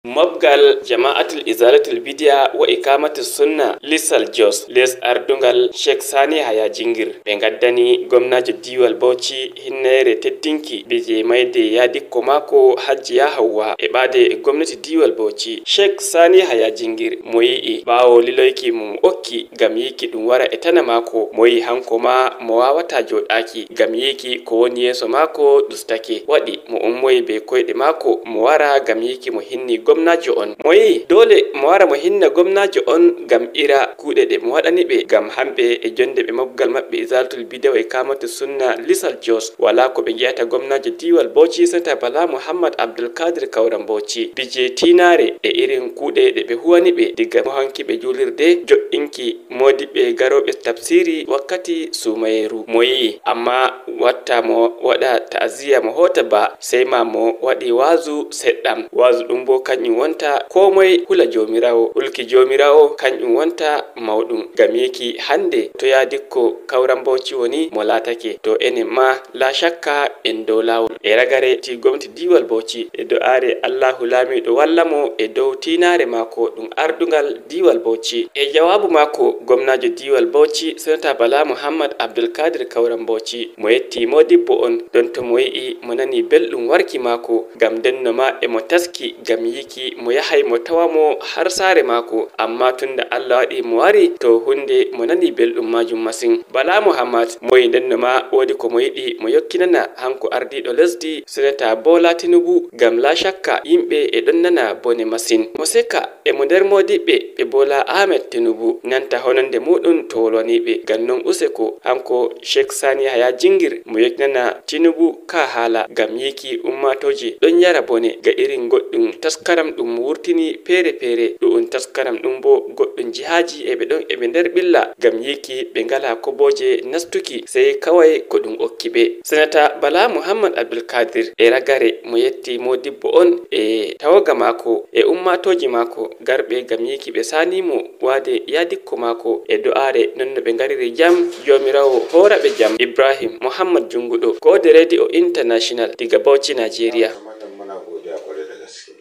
Mobgal Jama'atul Izalatul Bidiya wa Ikamatus Sunna Lisal Jos les ardungal Sheikh Sani Haya Jingir ɓe gaddani gomnajo diwal Bauchi hinnere teddinki bije mayde yadikko mako Hajjiya Hauwa e ɓaade gomnati diwal Bauchi. Sheikh Sani Haya Jingir mo yi'i ɓawo liloyki mum okki gam yiki ɗum wara e tana mako, mo yi hanko ma mo wawata joɗaki gam yiki ko woni yeeso mako ɗustake, waɗi mo ummoyi be koyɗe mako mo wara gam yiki mo hinni gomnajo on. Mo yi dole mo wara mo hinna gomnajo on gam ira kuɗe ɗe mo waɗani ɓe, gam hamɓe e jonde ɓe mobgal maɓɓe Izalatul Bidiya wa Ikamatu Sunna Lisal Jos wala ko ɓe giyata gomnajo diwal Bauchi Santa Bala Muhammad Abdulkadir Kauran Bauchi bije tinare e irin kuɗe ɗe ɓe huwani ɓe diga mo hanki ɓe julirde jo'inki modiɓɓe garoɓe tafsiri wakkati sumayeru. Mo yi amma watta mo waɗa ta'aziya mo hota ba sai ma mo waɗi wazu seɗɗam, wazu ɗum bo kanƴum wonta ko moye hula jomirawo, hulki jomirawo kanƴum wonta mauɗum, gam yiki hande to yadikko Kauran Bauchi woni mo latake to enen ma la shakka en dow lawol. E ragare ti gomnati diwal Bauchi e do'are Allahu lamiɗo walla mo e dow tinare mako ɗum ardungal diwal Bauchi. E jawabu mako gomnajo diwal Bauchi Senata Bala Muhammad Abdulkadir Kauran Bauchi mo yetti modibbo on don to mo yi'i mo nani belɗum warki mako, gam denno ma emo taski gam yiki mo yahay mo tawamo har sare mako, amma tunda Allah waɗi mo wari to hunde mo nani belɗum majum masin. Bala Muhammad moyi ndenno ma wodi ko mo yiɗi mo yokkinana hanko ardiɗo lesdi Senata Bola Tinubu, gam la shakka yimɓe e ɗon nana bone masin. Mo seka emo nder modiɓɓe ɓe Bola Ahmed Tinubu nanta hononde muɗum to wolwaniɓe, gam non useko hanko Sheikh Sani Haya Jingir mo yokkinana Tinubu ka hala gam yiki ummatoje ɗon yara bone ga irin goɗɗum taskaram ɗum wurtini pere pere, ɗum taskaram ɗum bo goɗɗum jihaji eɓe ɗon eɓe nder ɓilla gam yiki ɓe ngala koboje nastuki sai kawai ko ɗum okki ɓe. Senata Bala Muhammad Abdulkadir e ragare mo yetti modibbo on e tawaga mako e ummatoji mako garɓe gam yiki ɓe sanimo wade yadikko mako e do'are non no ɓe gariri jam jomirawo hora ɓe jam. Ibrahim Muhammad Junguɗo, Kode Radio International diga Bauchi, Nigeria. Muna godiya kwarai da gaske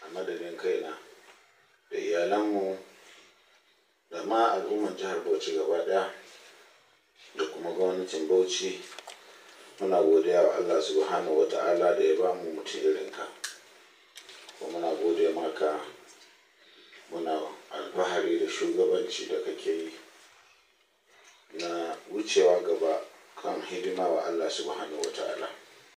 a madadin kaina da iyalanmu da ma al'ummar jihar Bauchi gaba daya da kuma gwamnatin Bauchi. Muna godiya wa Allah subhanahu wata'ala da ya ba mu mutum irinka, kuma muna gode maka, muna alfahari da shugabanci da kake yi na wucewa gaba kan hidima wa Allah subhanahu wata'ala.